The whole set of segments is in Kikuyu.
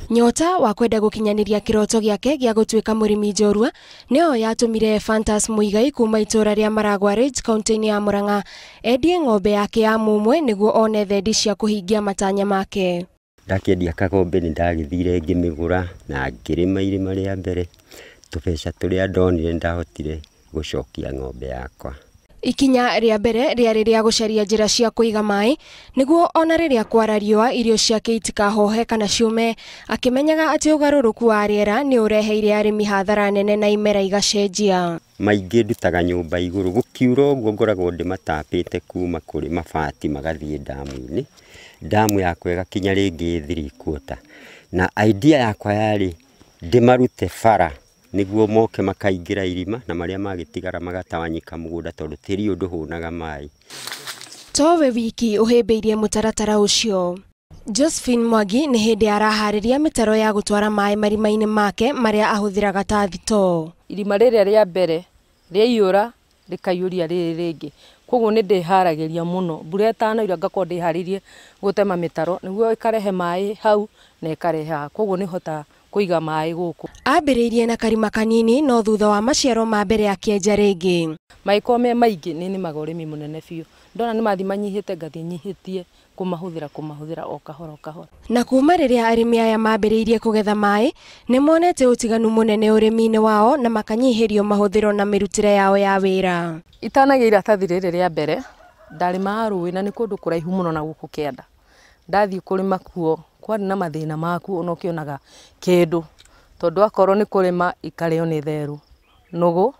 Nyota wa kwenda gũkinyanĩria kĩroto gĩake gĩa gũtuĩka mũrĩmi njorua nĩyo yatũmire Fantas Muigai kuma itũra rĩa Maragwa Ridge kaunti-inĩ ya Murang'a endie ng'ombe yake ya mũmwe nĩguo one thendi cia kũhingia matanya make. Ndakĩendia kagombe nĩ ndagĩthire ngĩmĩgũra na ngĩrĩma irima rĩa mbere, tũbeca tũrĩa ndonire ndahotire gũcokia ng'ombe yakwa. Ikinya rĩa mbere rĩarĩ rĩa gũcaria njĩra cia kũiga maĩ nĩguo ona rĩrĩa kwara riũa irio ciake itikahohe kana ciũme, akĩmenyaga atĩ ũgarũrũku wa rĩera nĩ ũreheire arĩmi hathara nene na imera igacenjia. Maingĩ ndutaga nyũmba igũrũ, gũkiura ũguo ngoragwo ndĩmatapĩte kuma kũrĩ mabati magathiĩ ndamu-inĩ, ndamu yakwa ĩgakinya rĩngĩ 3/4, na idea yakwa yarĩ ndĩmarute bara nĩguo moke makaingĩra irima na marĩa magĩtigara magatawanyika mũgũnda tondũ tĩri ũyũ ndũhũnaga maĩ. Towe wiki ũhĩmbĩirie mũtaratara ũcio. Josephine Mwangi nĩ hĩndĩ araharĩria mĩtaro ya gũtwara maĩ marima-inĩ make marĩa ahũthĩraga ta thitoo. Irima rĩrĩa rĩa mbere rĩaiyũra rĩkaiyũria rĩrĩ rĩngĩ, koguo nĩ ndĩharagĩria mũno mbura ĩtanaura ngakorwo ndĩharĩirie gũtema mĩtaro nĩguo ĩkarehe maĩ hau na ĩkarehe haha, koguo nĩ hotaga kũiga maĩ gũkũ. Ambĩrĩirie na karima kanini no thutha wa maciaro ma mbere akĩenja rĩngĩ. Maĩkorwo me maingĩ nĩ nĩmaga ũrĩmi mũnene biũ, ndona nĩ mathiĩ manyihĩte ngathiĩ nyihĩtie kũmahũthĩra o kahora o kahora. Na kuma rĩrĩa arĩmi aya mambĩrĩirie kũgetha maĩ nĩ monete ũtiganu mũnene ũrĩmi-inĩ wao na makanyihĩrio mahũthĩro na mĩrutĩre yao ya wĩra. Itanagĩa iratathi rĩrĩ rĩa mbere ndarĩmaga rũĩ na nĩ kũndũ kũraihu mũno na gũkũ kĩanda, ndathiĩ kũrĩma kuo kwarĩ na mathĩna makuo ona ũkĩonaga kĩndũ tondũ akorwo nĩ kũrĩma ikarĩo nĩ therũ nũgũ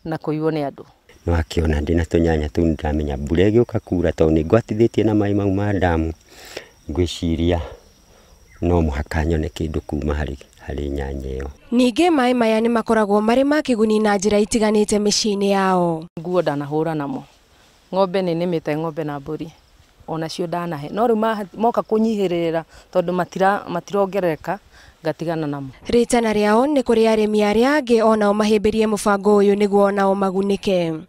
na kũiywo nĩ andũ. Nĩwakĩona ndĩna tũnyanya tũu nĩndamenya mbura ĩgĩũka kura tondũ nĩngwatithĩtie na maĩ mau ma ndamu, ngwĩciria no mũhaka nyone kĩndũ kuma harĩ nyanya ĩyo. Ningĩ maĩ maya nĩ makoragwo marĩ ma kĩguni na njĩra itiganĩte mĩciĩ-inĩ yao. Nguo ndanahũra namo, ng'ombe nĩ nĩmĩte ng'ombe na mbũri onacio ndanahe, no rĩu moka kũnyihĩrĩra tondũ matirongerereka ngatigana namo. Rĩtana rĩao nĩ kũrĩ arĩmi arĩa angĩ onao mahĩmbĩrie mũbango ũyũ nĩguo onao magunĩke.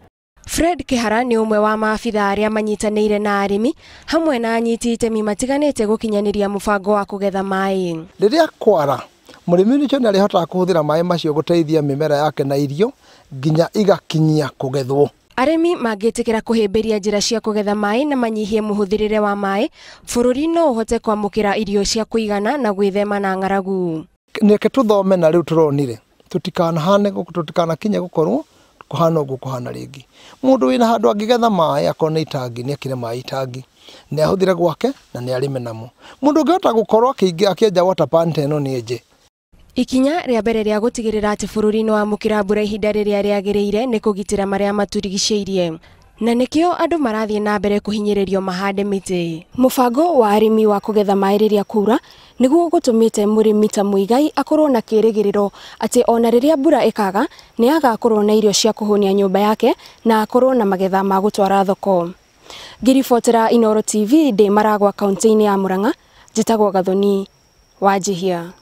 Fred Kihara nĩ ũmwe wa maabitha arĩa manyitanĩire na arĩmi hamwe na anyiti itemi matiganĩte gũkinyanĩria mũbango wa kũgetha maĩ. Rĩrĩa kwara mũrĩmi ũcio nĩ arĩhotaga kũhũthĩra maĩ macio gũteithia mĩmera yake na irio nginya igakinyia kũgethwo. Arĩmi mangĩtĩkĩra kũhĩmbĩria njĩra cia kũgetha maĩ na manyihie mũhũthĩrĩre wa maĩ, bũrũri no ũhote kwamũkĩra irio cia kũigana na gwĩthema na ng'aragu. Reke tũthome na rĩu tũronire tũtikanahane tũtikanakinye gũkorwo kũhana ũguo kũhana rĩngĩ. Mũndũ wĩna handũ angĩgetha maĩ akorwo nĩ itangi nĩ ekĩre maĩ itangi, nĩ ahũthĩre gwake na nĩ arĩme namo. Mũndũ ũngĩhota gũkorwo akĩenja water pan ta ĩno nĩ enje. Ikinya rĩa mbere rĩa gũtigĩrĩra atĩ bũrũri nĩ wamũkĩra mbura ihinda rĩrĩa rĩagĩrĩire nĩ kũgitĩra marĩa matũrigicĩirie, na nĩkĩo andũ marathiĩ na mbere kũhinyĩrĩrio mahande mĩtĩ. Mũbango wa arĩmi wa kũgetha maĩ rĩrĩa kwaura nĩguo gũtũmĩte mũrĩmi ta Muigai akorwo na kĩĩrĩgĩrĩro atĩ ona rĩrĩa mbura ĩkaga nĩ agakorwo na irio cia kũhũnia nyũmba yake na akorwo na magetha ma gũtwara thoko. Ngĩribotera Inooro TV ndĩ Maragwa kaunti-inĩ ya Murang'a, njĩtagwo Gathoni Wanjihia.